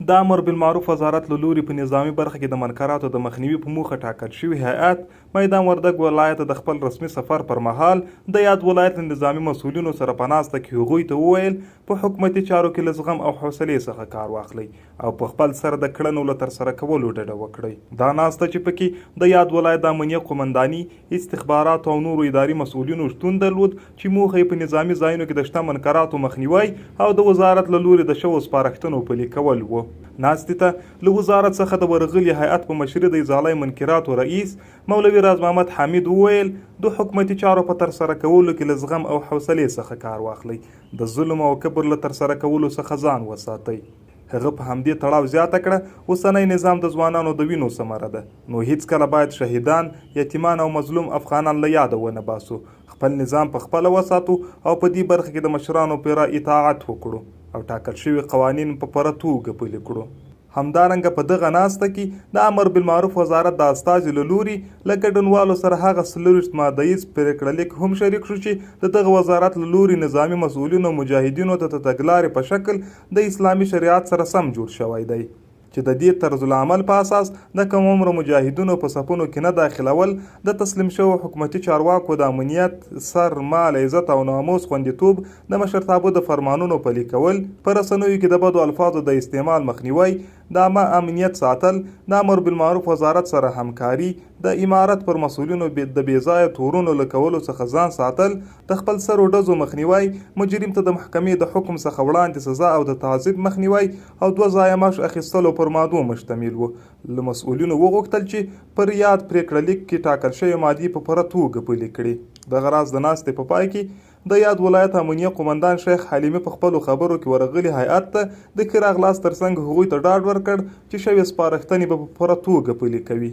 د امر بالمعروف وزارت له لوري په نظامي برخه کې د منکراتو د مخنیوي په موخه ټاکل شوي هیئت میدان وردګ ولایت ته د خپل رسمي سفر پر مهال د یاد ولایت له نظامي مسؤلینو سره په ناسته کې هغوی ته وویل، په حکومتي چارو کې له زغم او حوصلې څخه کار واخلئ او په خپل سر د کړنو له ترسره کولو ډډه وکړئ. دا ناسته چې پکې د یاد ولایت د امنیه قومنداني، استخباراتو او نورو اداري مسؤلینو شتون درلود چې موخه یې په نظامي ځایونو کې د شته منکراتو مخنیوی او د وزارت له لوري د شوو سپارښتنو پلي کول وو. ناستې ته له وزارت څخه د ورغلي هیئت په مشري د ازاله منکراتو رئیس مولوي راز محمد حمید وویل، د حکومتي چارو په ترسره کولو کې له زغم او حوصلې څخه کار واخلئ، د ظلم او کبر له ترسره کولو څخه ځان وساتئ. هغه په همدې تړاو زیاته کړه، اوسنی نظام د ځوانانو د وینو ثمره ده، نو هیڅکله باید شهیدان، یتیمان او مظلوم افغانان له یاده ونه باسو، خپل نظام په خپله وساتو او په دې برخه کې د مشرانو پوره اطاعت وکړو او ټاکل شوي قوانین په پوره توګه پلي کړو. همدارنګه په دغه ناسته کې د امر بالمعروف وزارت د استازي له لوري له ګډونوالو سره هغه 24 ماده ییز پرېکړه لیک هم شریک شو چې د دغه وزارت له لوري نظامي مسؤلینو او مجاهدینو ته د تګلارې په شکل د اسلامي شریعت سره سم جوړ شوی دی چې د دې طرزالعمل په اساس د کم عمره مجاهدینو په صفونو کې نه داخلول، د تسلیم شوو حکومتي چارواکو د امنیت، سر، مال، عزت او ناموس خوندیتوب، د مشرتابه د فرمانونو پلي کول، په رسنیو کې د بدو الفاظو د استعمال مخنیوی، د عامه امنیت ساتل، د امر بالمعروف وزارت سره همکاري، د امارت پر مسؤلینو د بې ځایه تورونو له کولو څخه ځان ساتل، د خپلسرو ډزو مخنیوی، مجرم ته د محکمې د حکم څخه وړاندې سزا او د تعذیب مخنیوی او دوه ځایه معاش اخیستلو پر مادو مشتمل وو. له مسؤلینو وغوښتل چې پر یاد پرېکړه لیک کې ټاکل شوې مادې په پوره توګه پلي کړي. دغه راز د ناستې په پای کې د یاد ولایت امنیه قومندان شیخ حلیمي په خپلو خبرو کې ورغلي هیئت ته د ښه راغلاست ترڅنګ هغوی ته ډاډ ورکړ چې شوې سپارښتنې به په پوره توګه پلي کوي.